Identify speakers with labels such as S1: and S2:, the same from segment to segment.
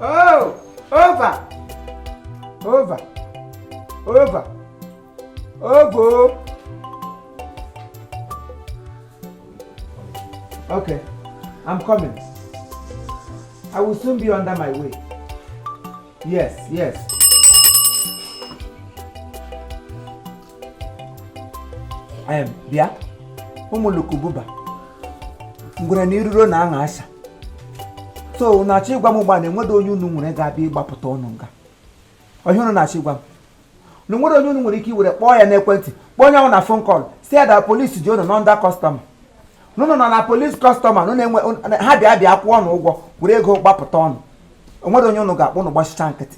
S1: Oh, over. Over. Over. Over. Okay, I'm coming. I will soon be under my way. Yes. Bịa, ụmụ lukububa ngwere na iruro na aṅa asha so unu achọ ịgwa m ugbu a na enweghị onye unu nwere ga-abịa ịgbapụta unu nga ọhịa unu na-achọ ịgwa m na nwere onye unu nwere ike iwere kpọọ ya n'ekwentị, kpọọ onye ahụ na phone call, si ya da polisi ji unu nọ under custody, unu nọ na police custody, unu enwe ha bịa bịa kwụọ ọnụ ụgwọ were ego gbapụta ọnụ. O nwere onye unu ga-akpọ unu gbachicha nkịtị,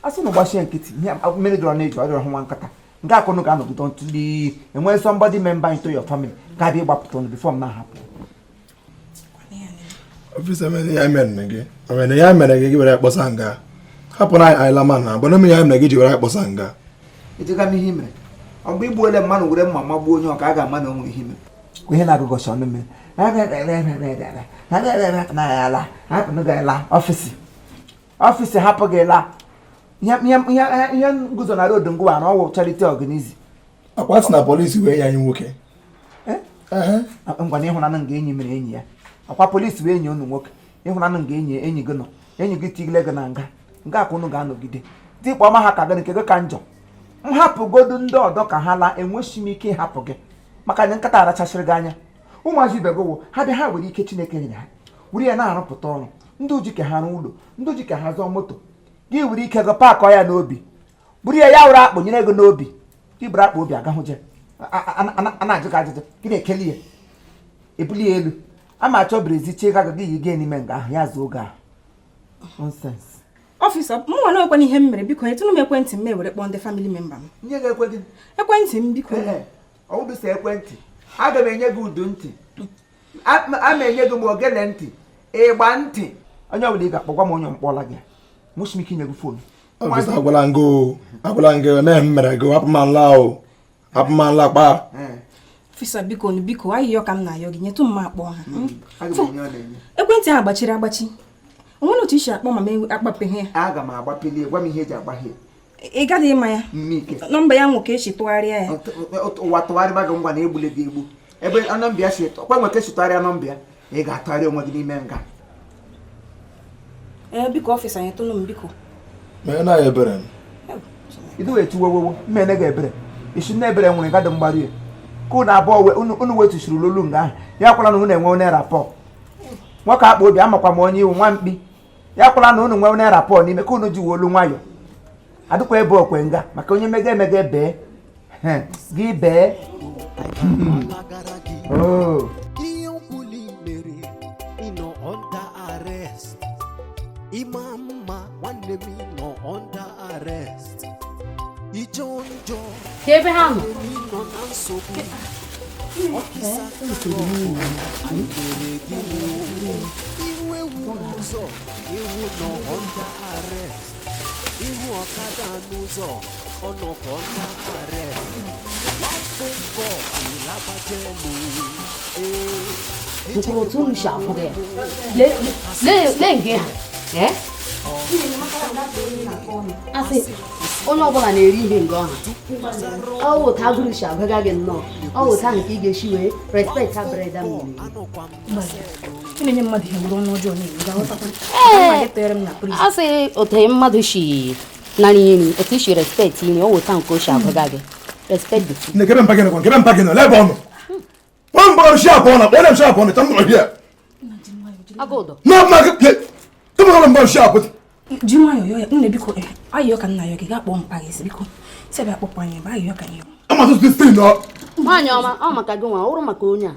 S1: asị unu gbachie nkịtị, ihe mmiri dọrọ na-eji ọ dịrọ hụ nwa nkata nke akụ unu ga-anọgide ntụli enwee somebody member into your family ga-abịa ịgbapụta unu before m na-ahapụ.
S2: Officer, mere ya mere gị, mere ya mere gị, gị were kpọsa nga, hapụ na anyị lama na agbana mere ya mere gị ji were kpọsa nga.
S1: Ejega m ihe i mere ọ mgbe igbuole mmadụ were mma magbuo onye ọka a ga-ama na o nwere ihe i mere. Kwa ihe na-agụgọchi ọnụ mmiri na hapụ gị la officer, officer hapụ gị la ihe ihe ihe ihe nguzo na road ngwa na ọwụ Charity Organize.
S2: Akwa sị na polisi wee nye anyị nwoke.
S1: Ngwa na ịhụnanya nga enyi mere enyi ya, akwa polisi wee enyi unu nwoke, ịhụnanya nga enyi enyi gị nọ, enyi gị tigile gị na nga nga aka unu ga-anọgide dịkpa ọma ha ka gị nke gị ka njọ. M hapụgodu ndị ọdọ ka ha laa, enweghị m ike ịhapụ gị maka na nkata arachasịrị gị anya. Ụmụazị ibe gị wụ ha bịa, ha nwere ike Chineke nyere ha were ya na-arụpụta ọrụ, ndị uji ka ha rụọ ụlọ, ndị uji ka ha zụọ moto, gị were ike gị paakọ ya n'obi, buru ya ya were akpụ nyere gị n'obi, gị buru akpa obi agahụje a na-ajụ gị ajụjụ, gị na-ekeli ya ebuli ya elu ama achọ brezi chie gị gị yi gị n'ime nga ahụ ya zuo oge ahụ. Nonsense.
S3: Officer, mụ nwa na ihe m mere, biko nyetụnụ m ekwentị m ewere kpọọ ndị family member m.
S1: Nye gị ekwe gị?
S3: Ekwentị m, biko.
S1: Ọwụdụsa ekwentị aga m enye gị udu ntị, a ma enye gị ma ogele ntị, ịgba ntị, onye ọbụla ị ga-akpọkwa m onye mkpọla gị nwụchi m ike inye gị phone.
S2: Officer, agwala ngo, agwala ngo eme m mere gị, hapụ m nla o, hapụ m nla kpa.
S3: Officer, biko nụ, biko, ayịyọ ka m na-ayọ gị, nyetụ m ma akpọ ha.
S1: Aga m enye ọ na-enye.
S3: Ekwentị ahụ gbachiri agbachi, o nwere otu isi akpọ ma m akpapeghị ya.
S1: Aga m agbapeli, gwa m ihe eji agbahie.
S3: Ị gaghị ịma ya.
S1: Mmike.
S3: Nọmba ya nwoke esi tụgharịa ya.
S1: Ụwa tụgharịba gị ngwa na egbule gị egbu ebe nọmba ya si ọkwa nweke si tụgharịa nọmba ya, ị ga-atụgharị onwe gị n'ime nga.
S3: Ee, biko officer, nyetụnụ m, biko.
S2: Mee na ya ebere m.
S1: Idu wee tiwewewo mmene ga ebere isi nne ebere nwere gadị mgbaru ya ka unu abụọ unu wetusiri lolu nga ahụ ya kwala na unu enwe onye rapport nwoke akpa obi amakwa m onye iwu nwa mkpi ya kwala na unu nwe onye rapport n'ime ka unu ji wolu nwayọ adịkwa ebe okwe nga maka onye mega emega bee gị bee. Oh.
S4: Ihe ọbụla mere ịnọ under arrest, ịma mma nwanne m nọ under arrest, ijọ njọ.
S5: Ka ebe ha nọ?
S4: Nọ na nsogbu, officer, anyị mere gị ihu ewu n'ụzọ, iwu nọ under arrest, ihu ọkada n'ụzọ ọ nọkwa under arrest, one phone call ịlabajelu ee.
S5: Nkwuru otu unu si afụ gị ya. Lee lee lee nke ha ee, asị onye ọbụla na-eri ihe nga ọha ọ wụ otu agụrụ si agụga gị nnọọ, ọ wụ otu ahụ ka ị ga-esi wee respect ha breda mmiri.
S3: Ị na-enye mmadụ ihe were ọnụ ọjọọ na-eri ga-aghọtakwa.
S5: Ee.
S3: Gị tere m na prison.
S5: Asị otu mmadụ si nara nri, otu isi respect nri, ọ wụ otu ahụ ka o si agụga gị. Respect the food.
S2: Nne, kebe mpa gị nọ, kebe mpa gị nọ, ebe ọ nọ. Kpọọ mpa gị abụọ na kpọọ m shi abụọ na chọ m nọ here.
S5: Agụdọ.
S2: Na mma gị, kebe mpa gị shi abụọ.
S3: Ji nwayọọ yọọ ya, nne, biko. Ayịyọ ka nna yọ gị, gaa kpọọ mpa gị si biko si bịa kpọpụ anyị ebe ayịyọ ka anyị.
S2: Ama tụtụ this thing na.
S5: Nwaanyị ọma, ọ maka gị nwa, ọ bụrụ maka onye a.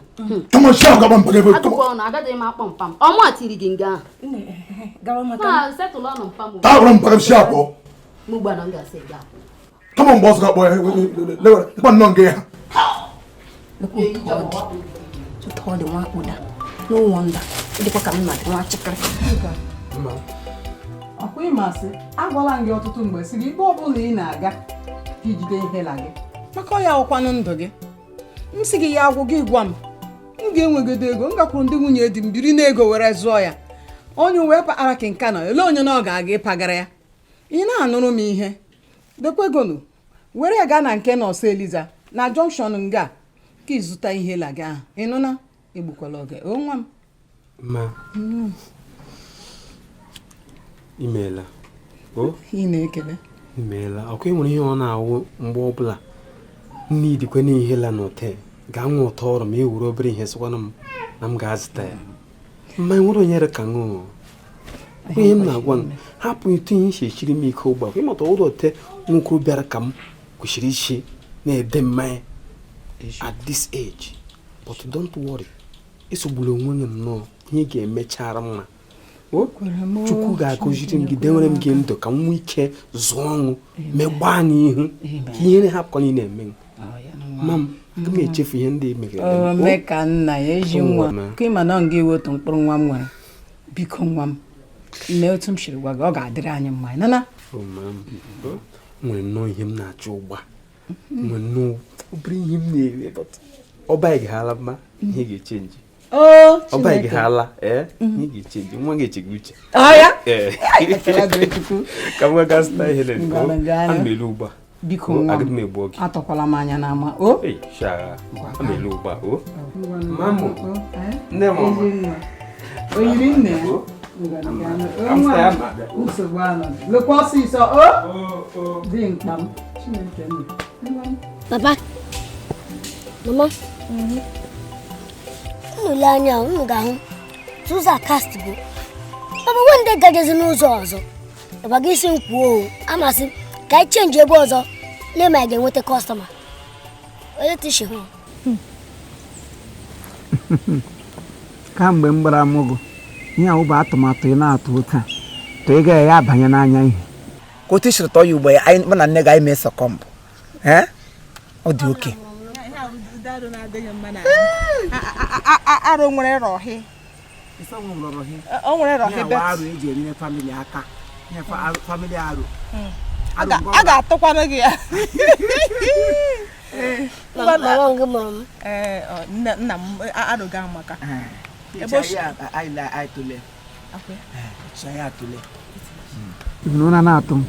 S2: Come on, shi abụọ gaba mpa gị ebe.
S5: Agụkọ ọnụ agaghị m akpọ mpa m, ọmụ a tiri gị nga ahụ.
S3: Nne, gawa maka
S5: Ma setụlụ ọnụ mpa m.
S2: Taa bụrụ mpa gị shi abụọ.
S5: M ugbu a na m ga-asị gị apụ.
S2: Come on, boss, ga-akpọ ya. Lewere, ịkpa nnọọ nke ya.
S3: Lekwa otu ọ dị, otu ọ dị nwa akpụda, no wonder dịkwa ka m na dị nwa chịkịrị.
S6: Ọkwa ịmasị, agwala m gị ọtụtụ mgbe sị gị, ikpe ọbụla ị na-aga ka ijide ihe la gị maka ọ ya ọkwanụ ndụ gị. M sị gị ya agwụ gị, gwa m, m ga-enwegodo ego m gakwuru ndị nwunye di m biri n'ego were zụọ ya. Onye wee ara ka nka nọ ele onye na ọ ga-aga ịpagara ya. Ị na-anụrụ m ihe dekwegonu were gaa na nke nọọsụ Eliza na junction nga ka ịzụta ihe laga ahụ. Ị nụna? Egbukwala oge o nwa m.
S7: Ma imeela o.
S6: Ị na-ekele.
S7: Imeela. Ọkwa enwere ihe ọ na-awụ mgbe ọbụla nne idikwe n'ihe la n'hotel ga-anwe ụtọ ọrụ ma e were obere ihe sịkwanụ m na m ga-azụta ya. Mma enwere onye ka ṅụọ ihe m na-agwa m hapụ ịtụ ihe isi echiri m ike ụgbọ ịmụta ụlọ ote nwoke bịara ka m kwesịrị isi na-ede mmanya at this age, but don't worry, esogbula onwe gị nnọọ, ihe ga-emechara mma. Chukwu ga-akụziri m gị dewere m gị ndụ ka m nwee ike zụọ ọṅụ megbaa n'ihu ka ihere hapụkwa ị na-eme m. Ma m aga m echefu ihe ndị megere.
S6: O mee ka nna ya eji nwa ka ịma na ọ nga iwe otu mkpụrụ nwa m nwere. Biko nwa m, mee otu m siri gwa gị, ọ ga-adịrị anyị mma. Nana
S7: nwere nnọọ ihe m na-achọ ụgba, nwere nnọọ obere ihe m na-ere, ọba gị hala mma, ihe ga-echenji. Ọba gị hala, ee, ihe ga-echenji, nwa ga-eche gị uche. Ka m gaa zụta ihe na ana m elu ugbu a.
S6: Biko nwa m, atọkwala m anya n'ama. O
S7: ana m elu ugbu a. O mamụ nne m ọma
S6: o yiri nne ya. Nsogbu anọ lekwa ọsịsọ o dị mkpa m. Chineke nna.
S8: Papa, mama, unu lee anya unu ga-ahụ ụzọ a kast bụ papa nwe ndị gajezi n'ụzọ ọzọ. Papa gị isi m kwuo amasị ka anyị chenji ebe ọzọ lee ma anyị ga-enweta kọstọma. Onye tishi hụ
S1: kamgbe m gbara mụgụ ihe ahụ bụ atụmatụ ị na-atụ taa tụ ị gaghị ya abanye n'anya ihe ka otu siri tọọ ya ugbo ya mụ na nne gị anyị mee sọkọmbụ. Ọ dị oke
S9: arụ nwere rọhị. O nwere rọhị bet.
S1: Arụ eji enyere famili aka. Famili arụ.
S9: A ga-atụkwanụ gị ya.
S8: Mama gị mụrụ m.
S9: Nna m arụ gị amaka.
S1: Ụra na-atụ m.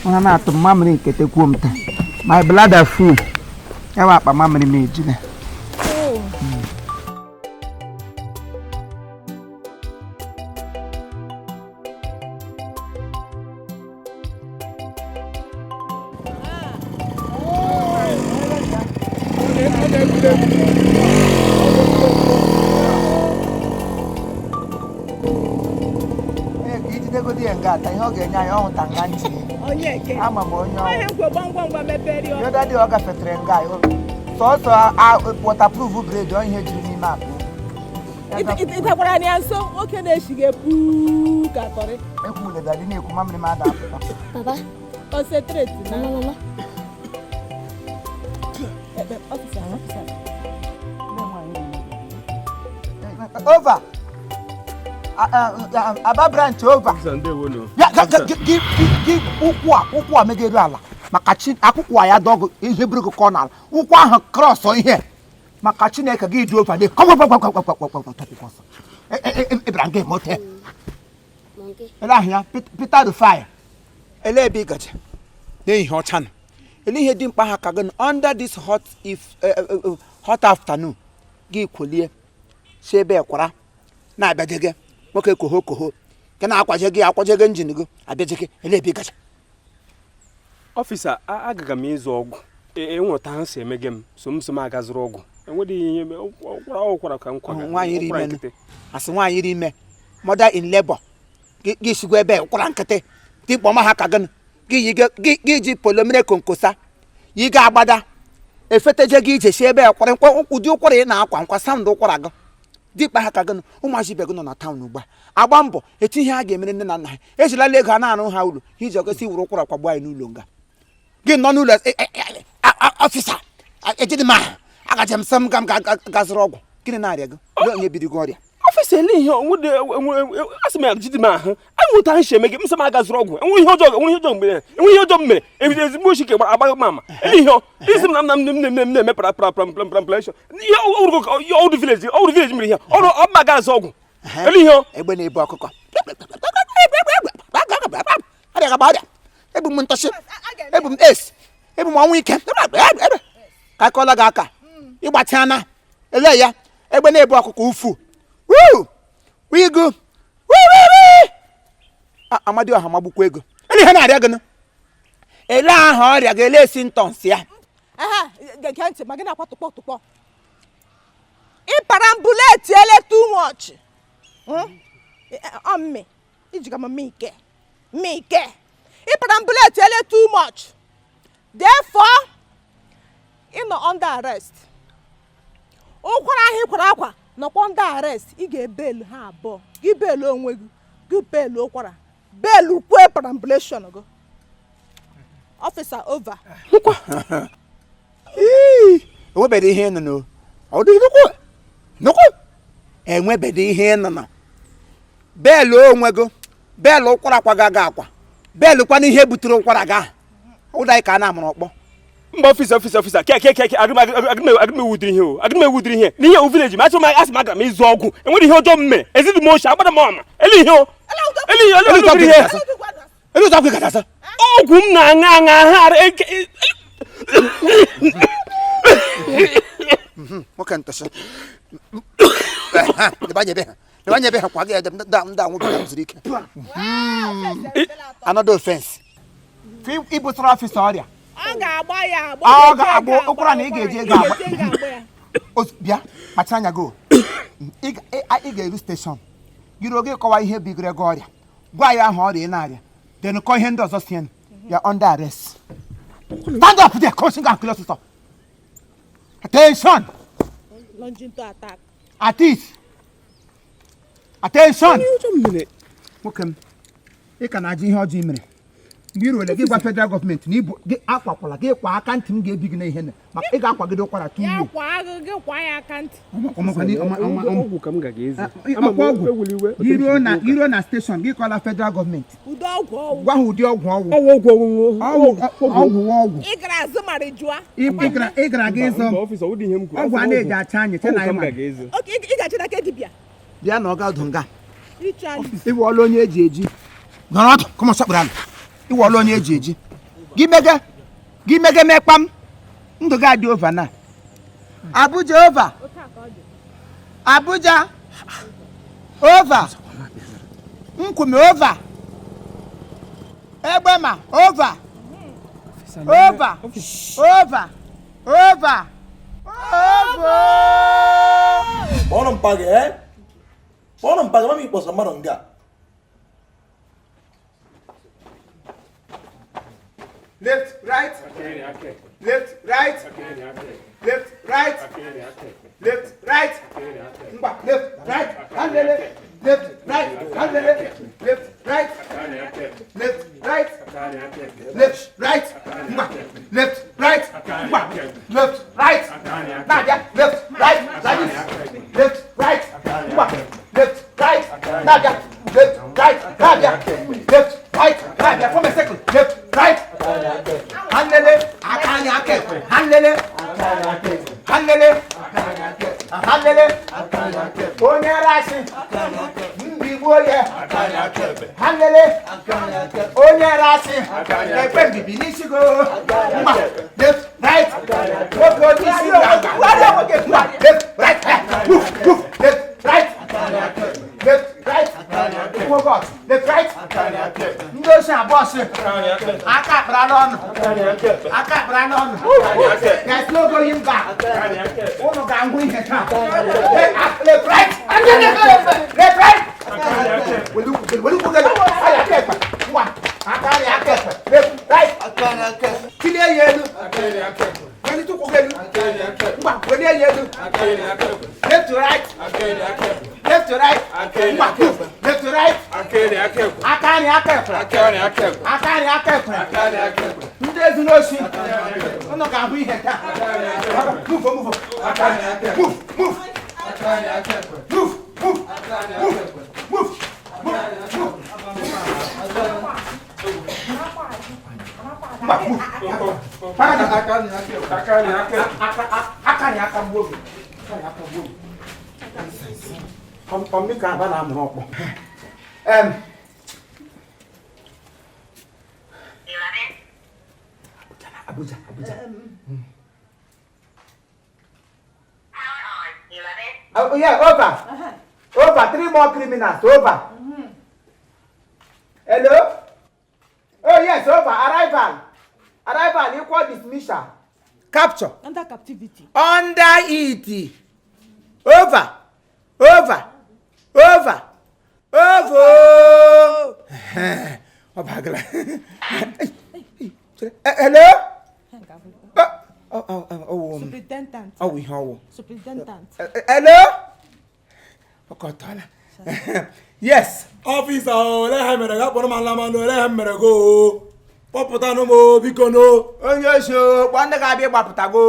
S1: Ụra na-atụ m mamịrị nke tekwuo m taa. My bladder full. Ya bụ akpa mamịrị m ejula. Ama m onye ọwụ ọ gafetere nga sọsọ waterproof bred ọ ihe jiri n'ime akpa.
S9: Ịtakwara ya nso nwoke na-eshiga puu ka tọrị.
S1: Ekwule dadi na-ekwu mamịrị m ada apụta.
S8: Papa,
S9: concentrate na
S8: mama.
S9: Officer.
S1: Over. Aba branch over. Gị ụkwụ a megere ala maka chi akwụkwọ ya dọgụ ihe buru gị kọ n'ala ụkwụ ahụ krọsọ ihe maka Chineke gị dị over ịbara nga emote ele ahụ ya Peter Rufai ele ebe ị gaje n'ehihie ọcha nọ ele ihe dị mkpa ha ka gị under this hot if hot afternoon gị kwolie si ebe kwara na-abịajege nwoke koho koho nke na-akwaje gị akwajege njin gị abịajege ele ebe ị gaje.
S7: Ọfịsa, agaga m ịzụ ọgwụ enweta ha si emege m so m so m aga zụrụ ọgwụ enweghị ihe ụkwara ka m kwaga.
S1: Nwaanyị iri ime asị nwaanyị iri ime mother in labor gị sigwa ebe ụkwara nkịtị dịkpọma ha ka gị gị ji polomere konkosa yi ga agbada efeteje gị ije si ebe ụkwara ụdị ụkwara ị na-akwa nkwa sound ụkwara gị dịkpa ha ka gị ụmụazị ibe gị nọ na taụn ugbu a agba mbọ etu ihe a ga-emere nne na nna ha ejilala ego a na-arụ ha ụlọ iji ọgosi wuru ụkwara kwagbuo anyị n'ụlọ nga gị nọ n'ụlọ ọfịsa ejidị m aha agaje m sị m ga gazụrụ ọgwụ gịnị na-arịa gị onye biri gị ọrịa.
S7: Officer ele ihe asị m ya jide m ahụ anwụta ahụ si eme gị m sị m aga zụrụ ọgwụ enwe ihe ọjọọ enwe ihe ọjọọ mere enwe ihe ọjọọ m mere ebido ezigbo ochi ka agbaghị m ama ele ihe isi m na m m na-eme para para para para para ihe ọrụ village ọrụ village mere ihe ọrụ ọma aga azụ ọgwụ ele ihe
S1: egbe na-ebu ọkụkọ ọrịa gaba ọrịa ebu m ntọchi ebu m es ebu m ọnwụ ike ka akọla gị aka ịgbatị ana ele ya egbe na-ebu ọkụkọ ufu wigu Amadioha magbukwa ego ele ihe na-arịa gị ele ahụ ọrịa ga ele symptoms ya
S9: gee ntị ma gị na-akwa tụkpọ tụkpọ ịparambuleti ele too much ọmị ijiga m mike mike ịparambuleti ele too much therefore ị nọ under arrest ụkwara ahụ ịkwara akwa nọkwa under arrest ị ga-ebelu ha abụọ gị belu onwe gị gị belu ụkwara belu kwue perambulation gị. Officer over.
S1: Enwebeghị ihe nọ n'o enwebeghị ihe nọ na belu onwe gị belu ụkwara kwaga gị akwa belu kwana ihe butere ụkwara gị ahụ ụda ka a na-amụrụ ọkpọ
S7: mba ọfisa ọfisa ọfisa ke ke ke agụ m ewudiri ihe o agụ m ewudiri ihe n'ihe o vileji ma achọ m asị m aga m ịzụ ọgwụ enwere ihe ọjọọ m mere ezidi m ochi agbada m ama ele ihe o ele ihe ele ihe
S1: ele ụzọ ọgwụ ị
S7: ọgwụ m na-aṅa aṅa ha
S1: nwoke ntọsị debanye ebe ha kwa gị ndị anwụ bịara m zuru ike another offense ibusara ọfisa ọrịa
S9: ọ ga-agba ya agba
S1: ọ ga-agba ụkwara na ị ga-eji ego agba bịa kpacha anya go ị ga-eru steshọn gịrị oge kọwa ihe bigoro gị ọrịa gwa ya ahụ ọrịa ị na-arịa then kọ ihe ndị ọzọ si ya under arrest. Stand up there, come and kill us. Attention.
S9: Launch into attack.
S1: At ease. Attention. Nwoke m ị ka na-ajụ ihe ọjọọ i mere mgbe i ruole gị gwa federal gọọmenti na ibu gị akwakwala gị kwa aka ntị m ga-ebi gị n'ihe na maka ị ga-akwagide ụkwara ọgwụ iruo na steshọn gị kọla federal gọọmenti gwa ha ụdị ọgwụ ọgwụ ọgwụ ọgwụ ị gara gị ịzụ ọgwụ a na-eji acha anyị bịa na ọ ga-adụ nga ịwụọla onye eji eji nọrọ ọdụ kọmọ sọkpụrụ ala ịwụọla onye eji eji gị mege mekpam ndụ gị adị ova na Abuja ova Abuja ova Nkume ova Egbema ova ova ova ova ova.
S2: Kpọrọ mpa gị kpọrọ mpa gị mama ịkpọsa mmadụ nga.
S1: Left, right, left, right, left, right, left, right, ngwa, left, right, handele, left, right, handele, left, right, left, right, left, right, ngwa, left, right, ngwa, left, right, na-abịa, left, right, like this, left, right, ngwa, left, right, na-abịa, left, right, na-abịa, left, right, na-abịa, form a circle, left, right. Handele, aka anyị aka ekwe, handele, handele, handele, onye rashi, mbigbuo ya, handele, onye rashi, ekwe mbibi n'isi go, mba, left, right, nwoke onye isi mba, left, right, move, move, left, right, left, right, left, right, ndị osi abụọ si aka akpara n'ọnụ aka akpara n'ọnụ there's no going back ụnụ ga-ahụ ihe taa left right left right were ukwu gị aka ekpe ngwa aka nri aka ekpe left right tilie ya elu welite ụkwụ gị elu ngwa welie ya elu left to right left to right ngwa left to right aka nri aka ekpe aka nri aka ekpe ndị ezinosi ụnụ ga-ahụ ihe taa move move move move move move. Move. Move. Move. Mba, move. Aka aka aka gbuo gị. Aka aka gbuo gị. Ọmị ka aba na-amụrụ ọkpọ. Abuja, Abuja. Oh, yeah, over. Over. Three more criminals. Over. Hello? Oh, yes, over. Arrival. Arrival equal dismissal. Capture.
S9: Under captivity.
S1: Under it. Over. Over. Over. Over. Ọ bagala. Hello? Oh, oh, oh, oh,
S9: Superintendent.
S1: Oh, ihe ọwụ.
S9: Superintendent.
S1: Hello? Ọkọtọla. Yes.
S2: Officer, ole ha mere gị akpọrọ m alamanụ, ole ha mere gị o? Kpọpụtanụ m o, biko no.
S1: Onye oshi o, kpọọ ndị ga-abịa ịgbapụtago.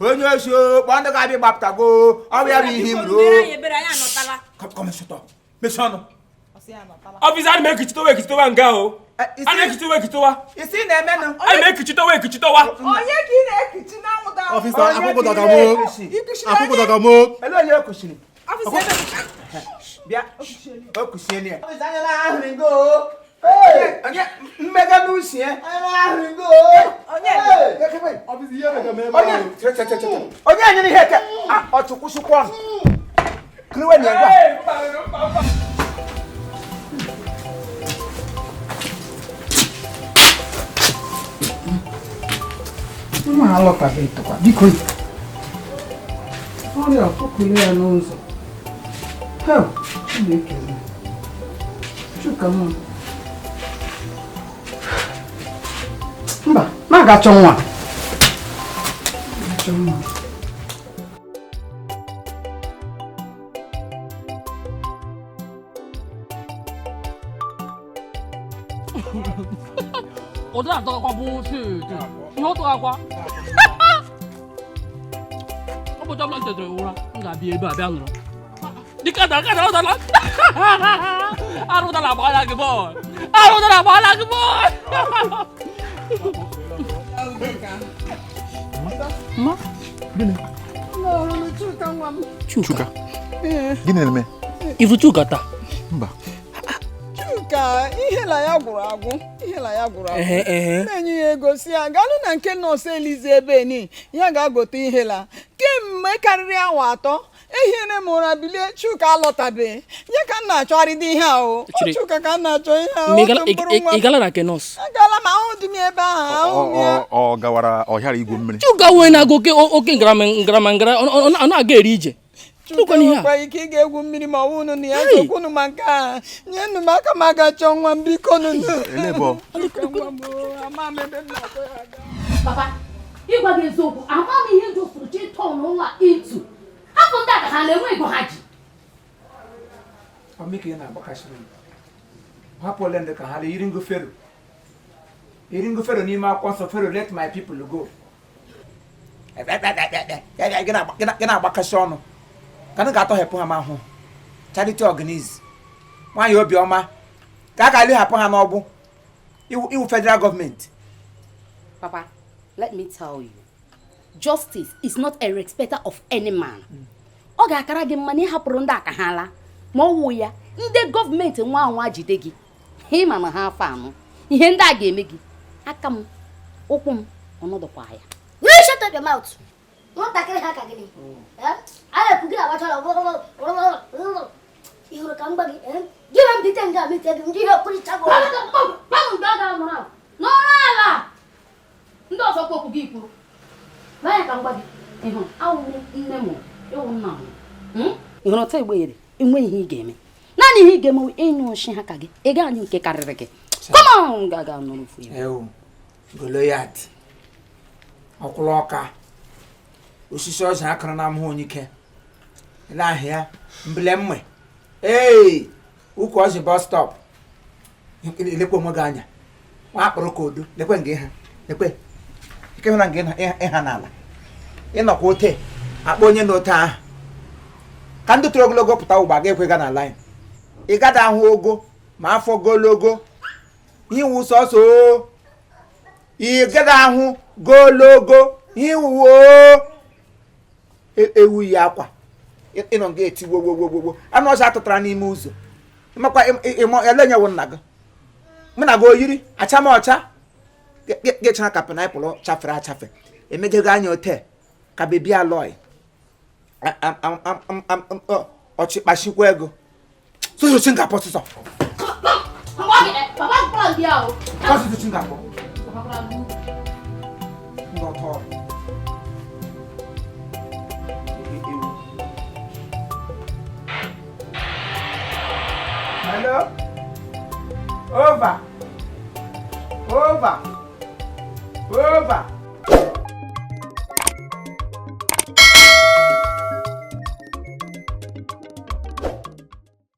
S1: Onye oshi o, kpọọ ndị ga-abịa ịgbapụtago. Ọ bụ ya bụ ihe m ruo.
S3: Ebere anyị anọtala.
S1: Come, shut up. Mechie ọnụ.
S10: Officer, ana m ekichitowa ekitowa nga o. A na-ekitowa ekitowa.
S1: Isi na-emenụ.
S10: Ana m ekichitowa ekitowa.
S9: Onye ka ị na-ekichi n'anwụ da?
S2: Officer, akwụkwọ dọka m o. Akwụkwọ dọka m o.
S1: Ele onye o kuchiri?
S9: Officer,
S1: Bịa. O kuchiela ya. Officer, anyala ahụrụ ngo o. Onye mmega n'usi ya. Anyala ahụrụ ngo o.
S9: Onye?
S2: Officer, ihe mere ka m ebe
S1: Onye?
S2: ahụ.
S1: Che, che, che, che. Onye anyere ihe eke? Ah, ọ chụkwụsịkwa ọnụ. Kiriwe na ngwa.
S6: Nwa alọtabeghị tụkwa, biko. Ọrịa ọkụkụle ya n'ụzọ. Hel, Chineke m. Chuka m. Mba, ma ga-achọ nwa. Ga-achọ nwa.
S11: Ụdara atọkwa bụ chidi. Ihe ọ tọkwa. Ụbọchị ọbụla m tetere ụra, m ga-abịa ebe a bịa nọrọ. Dịka dara ka dara dara. Arụ ụdara agbaala gị bọọlụ. Arụ ụdara agbaala gị bọọlụ. Ma?
S6: Chuka nwa m.
S11: Chuka.
S12: Gịnị na-eme?
S11: Ifu Chuka taa?
S12: Mba.
S6: Chuka, ihe la ya gwụrụ agwụ. Ihe la ya gwụrụ agwụ.
S11: Ehe, ehe.
S6: Na-enye ya ego si ya galụ na nke nọọsụ Elize ebe ni ya ga-agote ihe la. Kemgbe karịrị awa 3, ehiere m ụra bilie, Chuka alọtabeghị. Ya ka m na-achọgharịdị ihe a o. Ọ
S11: Chiri.
S6: Chuka ka m na-achọ ihe a.
S11: Ma ị
S6: Otu
S11: gala-
S6: mkpụrụ nwa m.
S11: ị gala na nke nọọsụ?
S6: Agala m, ahụ dị m ebe ahụ, ahụ m ya.
S12: Ọ gawara ọhịara igwu mmiri.
S11: Chuka nwere na-aga oke oke ngarama ngarama ngara, ọ na-aga eri ije.
S6: Chuka
S11: Chuka n'ihe a.
S6: nwekwa ike ị ga-egwu mmiri ma ọ wụ unu na ya
S11: Hey!
S6: nsokwunu ma nke a. Nyenụ m aka m aga chọọ nwa m, biko nụ.
S12: Ele ebe ọ?
S6: Chuka nwa m o, ama m ebe m na-akpọ ya aga.
S5: Papa, ịgwa gị eziokwu, ama m ihe jụsụrụ chi tọọ n'ụlọ a itu. Hapụ ndị a ka ha na-enwe ego ha ji.
S1: Ọmị ka ị na-agbakasịrị m. Hapụ ole ndị ka ha lee iringo Fero. Iringo Fero n'ime akwụkwọ nsọ, Fero let my people go. Gị na-agbakasị ọnụ. Ka ndị ga-atọhepụ ha ma hụ. Charity organize. Nwaanyị obiọma. Ka a ga-alịhapụ ha n'ọgbụ. Iwu federal gọọmenti.
S5: Papa, let me tell you, justice is not a respecter of any man. Ọ ga-akara gị mma na ịhapụrụ ndị a ka ha laa, ma ọ wụ ya, ndị gọọmenti nwa anwa jide gị, ịma na ha afọ anọ, ihe ndị a ga-eme gị, aka m, ụkwụ m, ọnọdụkwa ya.
S8: Will you shut up your mouth? Nwatakịrị ha ka gịnị? A na-ekwu gị agbachala ị hụrụ ka m gba gị, gị ma mbite nga mite gị ndị ihe okpuricha gị.
S5: N'ọrụ ala! Ndị ọzọ kwa okwu gị kwuru. Banya ka m gwa gị, ị hụrụ awụ nne m, ịwụ nna m. Ị hụrụ ọtọ igbe yere, enweghị ihe ị ga-eme. Naanị ihe ị ga-eme bụ ịnyụ nsị ha ka gị, ị gaghị anyụ nke karịrị gị. Come on, ga-aga nọrọ ofu ya.
S1: Ewu, Goliath, ọkwụrụ ọka, osisi ọzọ akụrụ na amụghị onye ike. Ele ahụ ya, mbile mme. Ee, ukwu ọzọ bus stop. Elekwe onwe gị anya. Nwa akpụrụ ka odo, lekwe nga ịha, lekwe. Ike hụra nga ịha n'ala. Ịnọkwa ote, akpọ onye n'ote ahụ. Ka ndị toro ogologo pụta ụgbọ aga ekwe ga na line. Ị gada ahụ ogo ma afọ gologo. Iwu sọsọ o. Ị gada ahụ gologo. Iwu o. Ewu yi akwa. Ịnọ nga eti wo wo wo wo wo. Anụ ọzọ atụtara n'ime ụzọ. Ịmakwa elenyewo nna gị. Mụ na gị oyiri acha m ọcha. Gị ka painiapụlụ chafere achafe. Emejego anya ote ka bebi alọị. Ọchị kpashikwa ego. Sụsụ chingapụ ọsịsọ.
S5: Papa kpọrọ gị ahụ.
S1: Ọsịsọ chingapụ. Ndị ọtọ ọrụ. Hello? Over. Over. Over.